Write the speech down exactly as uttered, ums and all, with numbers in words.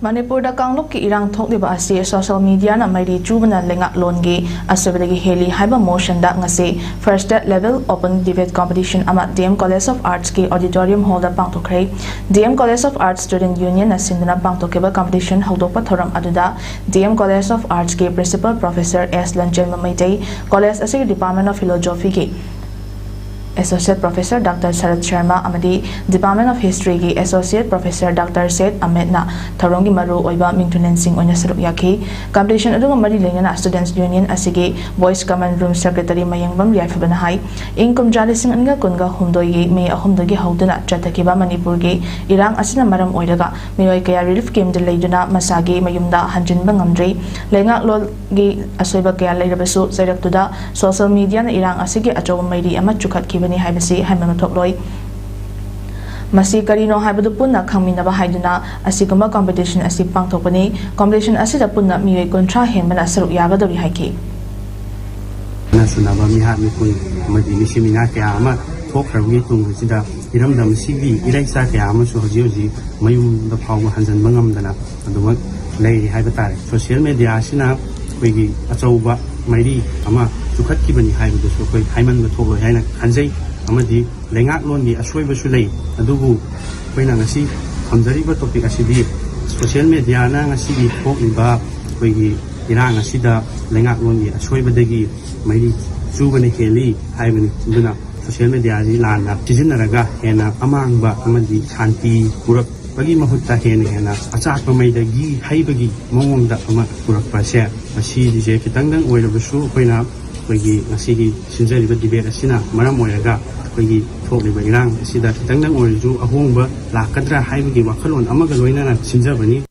ꯃꯅꯤꯄꯨꯔꯗ ꯀꯥꯡꯂꯨꯞꯀꯤ ꯏꯔꯥꯡ ꯊꯣꯛꯂꯤꯕ ꯑꯁꯤ ꯁꯣꯁꯤꯌꯦꯜ ꯃꯤꯗꯤꯌꯥꯅ ꯃꯩꯔꯤ ꯆꯨꯕꯅ ꯂꯩꯉꯥꯛꯂꯣꯟꯒꯤ ꯑꯁꯣꯏꯕꯗꯒꯤ ꯍꯦꯜꯂꯤ ꯍꯥꯏꯕ ꯃꯣꯁꯟꯗ ꯉꯁꯤ first state level open debate competition ꯑꯃ ꯗꯤ ꯑꯦꯝ ꯀꯣꯂꯦꯖ ꯑꯣꯐ ꯑꯥꯔꯠꯁꯀꯤ ꯑꯣꯗꯤꯇꯣꯔꯤꯌꯝ ꯍꯣꯜꯗ ꯄꯥꯡꯊꯣꯛꯈ꯭ꯔꯦ꯫ D M college of arts student ꯌꯨꯅꯤꯌꯟꯅ ꯁꯤꯟꯗꯨꯅ ꯄꯥꯡꯊꯣꯛꯈꯤꯕ ꯀꯝꯄꯤꯇꯤꯁꯟ ꯍꯧꯗꯣꯛꯄ ꯊꯧꯔꯝ ꯑꯗꯨꯗ ꯗꯤ ꯑꯦꯝ ꯀꯣꯂꯦꯖ ꯑꯣꯐ ꯑꯥꯔꯠꯁꯀꯤ principal professor S Lanchenba Meitei, college ꯑꯁꯤꯒꯤ ꯗꯤꯄꯥꯔꯠꯃꯦꯟ ꯑꯣꯐ ꯐꯤꯂꯣꯖꯣꯐꯤꯒꯤ associate professor doctor Sarat Sarma ꯑꯃꯗꯤ ꯗꯤꯄꯥꯔꯠꯃꯦꯟ ꯑꯣꯐ ꯍꯤꯁꯇ꯭ꯔꯤꯒꯤ ꯑꯦꯁꯣꯁꯤꯌꯦꯠ ꯄ꯭ꯔꯣꯐꯦꯁꯔ ꯗꯥꯛꯇꯔ ꯁꯦꯠ ꯑꯃꯦꯠꯅ ꯊꯧꯔꯝꯒꯤ ꯃꯔꯨ ꯑꯣꯏꯕ ꯃꯤꯡꯊꯨꯅꯦꯟꯁꯤꯡ ꯑꯣꯏꯅ ꯁꯔꯨꯛ ꯌꯥꯈꯤ꯫ ꯀꯝꯄꯤꯇꯤꯁꯟ ꯑꯗꯨꯒ ꯃꯔꯤ ꯂꯩꯅꯅ ꯁ꯭ꯇꯨꯗꯦꯟꯠꯁ ꯌꯨꯅꯤꯌꯟ ꯑꯁꯤꯒꯤ ꯕꯣꯏꯁ ꯀꯃꯟ ꯔꯨꯝ ꯁꯦꯀ꯭ꯔꯦꯇꯔꯤ ꯃꯌꯦꯡꯕꯝ ꯌꯥꯏꯐꯕꯅ ꯍꯥꯏ, ꯏꯪ ꯀꯨꯝꯖꯥ ꯂꯤꯁꯤꯡ ꯑꯅꯤꯒ ꯀꯨꯟꯒ ꯍꯨꯝꯗꯣꯏꯒꯤ ꯃꯦ ꯑꯍꯨꯝꯗꯒꯤ ꯍꯧꯗꯨꯅ ꯆꯠꯊꯈꯤꯕ ꯃꯅꯤꯄꯨꯔꯒꯤ ꯏꯔꯥꯡ ꯑꯁꯤꯅ ꯃꯔꯝ ꯑꯣꯏꯔꯒ ꯃꯤꯑꯣꯏ ꯀꯌꯥ ꯔꯤꯂꯤꯐ ꯀꯦꯝꯞꯇ ꯂꯩꯗꯨꯅ ꯃꯁꯥꯒꯤ ꯃꯌꯨꯝꯗ ꯍꯟꯖꯤꯟꯕ ꯉꯝꯗ꯭ꯔꯤ꯫ ꯂꯩꯉꯥꯛꯂꯣꯟꯒꯤ ꯑꯁꯣꯏꯕ ꯀꯌꯥ ꯂꯩꯔꯕꯁꯨ ꯆꯩꯔꯛꯇꯨꯗ ꯁꯣꯁꯤꯌꯦꯜ ꯃꯤꯗꯤꯌꯥꯅ ꯏꯔꯥꯡ ꯑꯁꯤꯒꯤ ꯑꯆꯧꯕ ꯃꯩꯔꯤ ꯑꯃ ꯆꯨꯈꯠꯈꯤꯕꯅꯤ ꯍꯥꯏꯕꯁꯤ ꯍꯥꯏꯃꯟꯕ ꯊꯣꯛꯂꯣꯏ꯫ ꯃꯁꯤ ꯀꯔꯤꯅꯣ ꯍꯥꯏꯕꯗꯨ ꯄꯨꯟꯅ ꯈꯪꯃꯤꯟꯅꯕ ꯍꯥꯏꯗꯨꯅ ꯑꯁꯤꯒꯨꯝꯕ ꯀꯝꯄꯤꯇꯤꯁꯟ ꯑꯁꯤ ꯄꯥꯡꯊꯣꯛꯄꯅꯤ꯫ ꯀꯝꯄꯤꯇꯤꯁꯟ ꯑꯁꯤꯗ ꯄꯨꯟꯅ ꯃꯤꯑꯣꯏ ꯀꯨꯟꯊ꯭ꯔꯥ ꯍꯦꯟꯕꯅ ꯁꯔꯨꯛ ꯌꯥꯒꯗꯧꯔꯤ ꯍꯥꯏꯈꯤ꯫ ꯁꯨꯅꯕ ꯃꯤꯍꯥꯠ ꯃꯤꯄꯨꯟ ꯑꯃꯗꯤ ꯃꯤꯁꯤ ꯃꯤꯅꯥ ꯀꯌꯥ ꯑꯃ ꯊꯣꯛꯈ꯭ꯔꯕꯒꯤ ꯇꯨꯡ ꯑꯁꯤꯗ ꯏꯔꯝꯗꯝ ꯑꯁꯤꯒꯤ ꯏꯔꯩꯆꯥ ꯀꯌꯥ ꯑꯃꯁꯨ ꯍꯧꯖꯤꯛ ꯍꯧꯖꯤꯛ ꯃꯌꯨꯝꯗ ꯐꯥꯎꯕ ꯍꯟꯖꯤꯟꯕ ꯉꯝꯗꯅ ꯑꯗꯨꯃꯛ ꯂꯩꯔꯤ ꯍꯥꯏꯕ ꯇꯥꯔꯦ꯫ ꯁꯣꯁꯤꯌꯦꯜ ꯃꯦꯗꯤꯌꯥ ꯑꯁꯤꯅ ꯑꯩꯈꯣꯏꯒꯤ ꯑꯆꯧꯕ ꯃꯩꯔꯤ ꯑꯃ ꯆꯨꯈꯠꯈꯤꯕꯅꯤ ꯍꯥꯏꯕꯗꯨꯁꯨ ꯑꯩꯈꯣꯏ ꯍꯥꯏꯃꯟꯕ ꯊꯣꯛꯂꯣꯏ ꯍꯥꯏꯅ ꯈꯟꯖꯩ꯫ ꯑꯃꯗꯤ ꯂꯩꯉꯥꯛꯂꯣꯟꯒꯤ ꯑꯁꯣꯏꯕꯁꯨ ꯂꯩ꯫ ꯑꯗꯨꯕꯨ ꯑꯩꯈꯣꯏꯅ ꯉꯁꯤ ꯊꯝꯖꯔꯤꯕ ꯇꯣꯄꯤꯛ ꯑꯁꯤꯗꯤ ꯁꯣꯁꯤꯌꯦꯜ ꯃꯦꯗꯤꯌꯥꯅ ꯉꯁꯤꯒꯤ ꯊꯣꯛꯂꯤꯕ ꯑꯩꯈꯣꯏꯒꯤ ꯏꯔꯥꯡ ꯑꯁꯤꯗ ꯂꯩꯉꯥꯛꯂꯣꯟꯒꯤ ꯑꯁꯣꯏꯕꯗꯒꯤ ꯃꯩꯔꯤ ꯆꯨꯕꯅ ꯍꯦꯜꯂꯤ ꯍꯥꯏꯕꯅꯤ꯫ ꯑꯗꯨꯅ ꯁꯣꯁꯤꯌꯦꯜ ꯃꯦꯗꯤꯌꯥꯁꯤ ꯂꯥꯟꯅ ꯁꯤꯖꯤꯟꯅꯔꯒ ꯍꯦꯟꯅ ꯑꯃꯥꯡꯕ ꯑꯃꯗꯤ ꯁꯥꯟꯇꯤ ꯄꯨꯔꯛꯄꯒꯤ ꯃꯍꯨꯠꯇ ꯍꯦꯟꯅ ꯍꯦꯟꯅ ꯑꯆꯥꯛꯄ ꯃꯩꯗꯒꯤ ꯍꯩꯕꯒꯤ ꯃꯑꯣꯡꯗ ꯑꯃ ꯄꯨꯔꯛꯄꯁꯦ, ꯃꯁꯤꯁꯦ ꯈꯤꯇꯪꯗꯪ ꯑꯣꯏꯔꯕꯁꯨ ꯑꯩꯈꯣꯏꯅ ꯑꯩꯈꯣꯏꯒꯤ ꯉꯁꯤꯒꯤ ꯁꯤꯟꯖꯔꯤꯕ ꯗꯤꯕꯦꯠ ꯑꯁꯤꯅ ꯃꯔꯝ ꯑꯣꯏꯔꯒ ꯑꯩꯈꯣꯏꯒꯤ ꯊꯣꯛꯂꯤꯕ ꯏꯔꯥꯡ ꯑꯁꯤꯗ ꯈꯤꯇꯪꯗꯪ ꯑꯣꯏꯔꯁꯨ ꯑꯍꯣꯡꯕ ꯂꯥꯛꯀꯗ꯭ꯔꯥ ꯍꯥꯏꯕꯒꯤ ꯋꯥꯈꯜꯂꯣꯟ ꯑꯃꯒ ꯂꯣꯏꯅꯅ ꯁꯤꯟꯖꯕꯅꯤ꯫